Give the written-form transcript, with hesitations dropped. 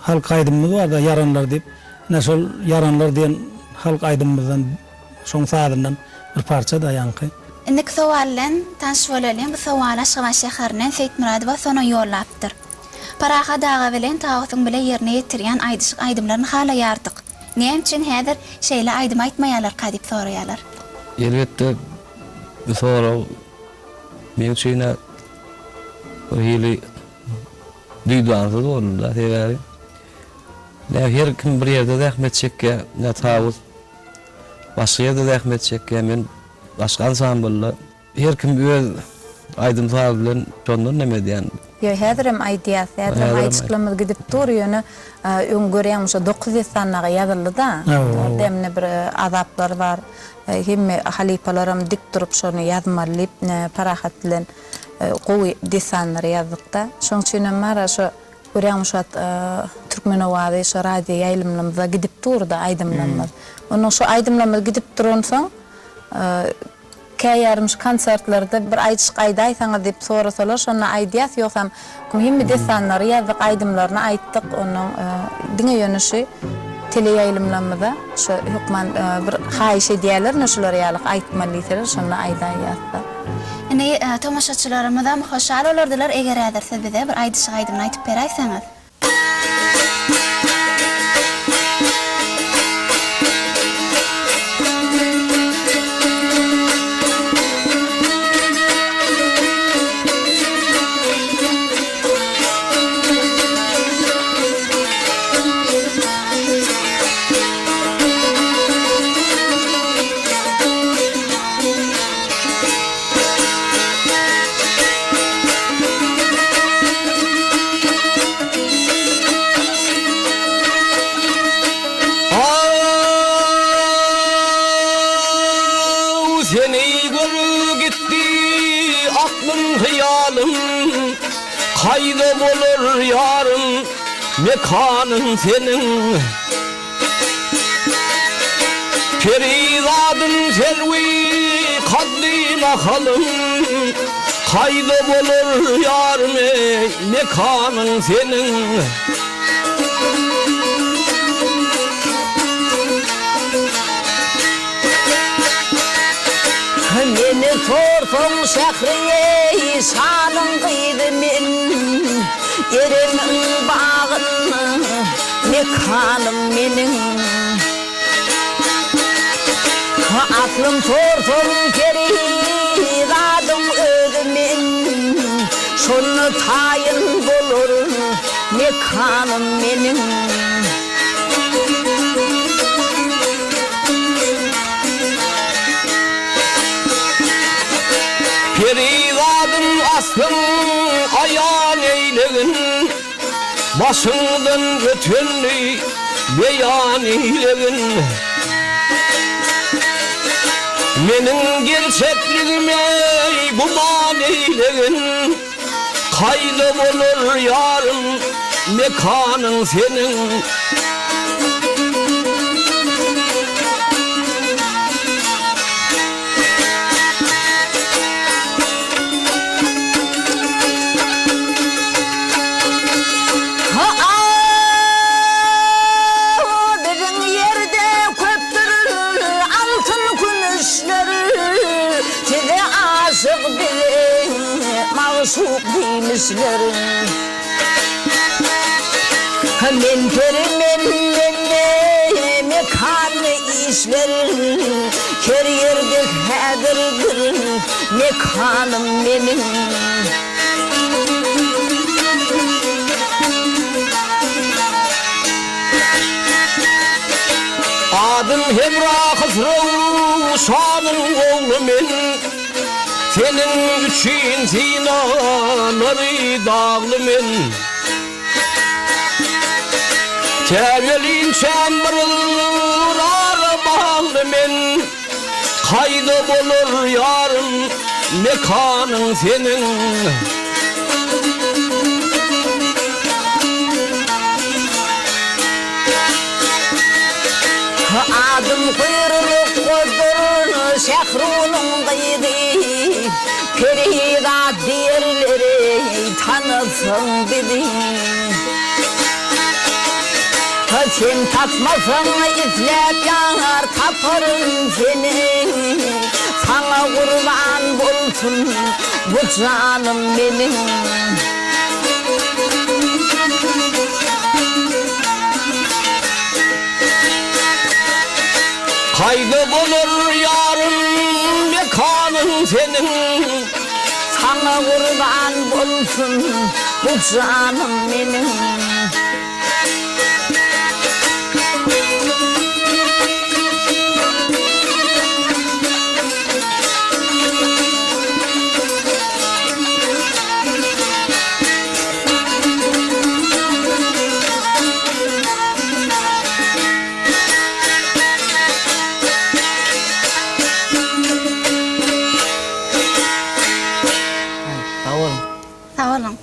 Halk aýdymymyz bar-da Ýaranlar diýip. Ine şol Ýaranlar diýen halk aýdymymyzdan şoň sazyndan bir parça-da ýaňky. Indiki sowal bilen tanyş bolalyň. Bu sowaly Aşgabat şäherinden Seýitmyradowa Sona ýollapdyr. Parahat aga bilen Tawusyň bile ýerine ýetirýän aýdyşyk aýdymlaryny halaýardyk. Näme üçin häzir şeýle aýdym aýtmaýarlarka diýip soraýarlar. Elbetde bu sorag meň üçin-ä bir hili duýdansyz boldy-da, sebäbi nä her kim bir ýerde zähmet çekýär, nä Tawus başga ýerde zähmet çekýär, men başga ansamblda. Her kim öz aýdym-sazy bilen şondan neme edýän. Ýo häzirem aýdýas, häzirem aýyjyklarymyz gidip dur, ýöne öň görýäňmi şo dokuz dessan dagy ýazyldy-da, demde bir azaplar bar, hemme halypalaram dik durup şony ýazmaly diýip Parahat bilen gowy dessanlary ýazdykda. Şoň üçinem bar-a şo görýäňmi şu wagt Türkmen owazy şo radio ýaýlymlarymyzda gidip dur-da aýdymlarymyz. Onnoň şo aýdymlarymyz gidip duransoň Käýarym şu konsertlerde bir aýdyşyk aýdaýsaňyz diýip sorasalar şonda aýdýas ýogsam hemme dessanlary ýazdyk aýdymlaryny aýtdyk onnoň diňe ýöne şu teleýaýlymlarymyza şu hökman bir haýyş edýäler ine şular ýalyk aýtmaly diýseler şonda aýdaýýasda. Indi tomaşaçylarymyzam hoşal bolardylar eger häzir siz bize bir aýdyşyk aýdymyny aýtyp beräýseňiz. Aw, seni görüp gitdi aklym hyýalym, Kaýda bolar ýarym, mekanyň seniň. Perizadym serwi kaddy nahalym, Kaýda bolar ýarym eý, mekanyň seniň. Meni sorsaň şähri-eý şanyň gyzy men, Eremiň bagynda mekanym meniň. Aslym sorsaň perizadyň özi men, Şonda taýyn bolar mekanym meniň. Perizadyň aslyn aýan eýlegin, Başyňdan ötenni beýan eýlegin. Meniň gerçekligime güman eýlegin, Kaýda bolar ýarym mekanyň seniň. Ha-a, biziň ýerde köpdür altyn-kümüşler, Size aşyk bize magşuk diýmişler. Men peri men mende mekanly işler Her ýerde häzirdir mekanym meniň. Adym Hemra Hysrow şanyň ogly men, Seniň üçin synalary dagly men. Täzelinçäm bir ygrara bagly men, Kaýda bolar ýarym mekanyň seniň. Adym Guýruk Godur, Şährunyň gyzy, Perizat diýerler, eý, tanasaň bizi. Sen tapmasaň isläp ýar taparyn seni Saňa gurban bolsun bu janym meniň. Kaýda bolar ýarym mekanyň seniň. Saňa gurban bolsun bu janym meniň.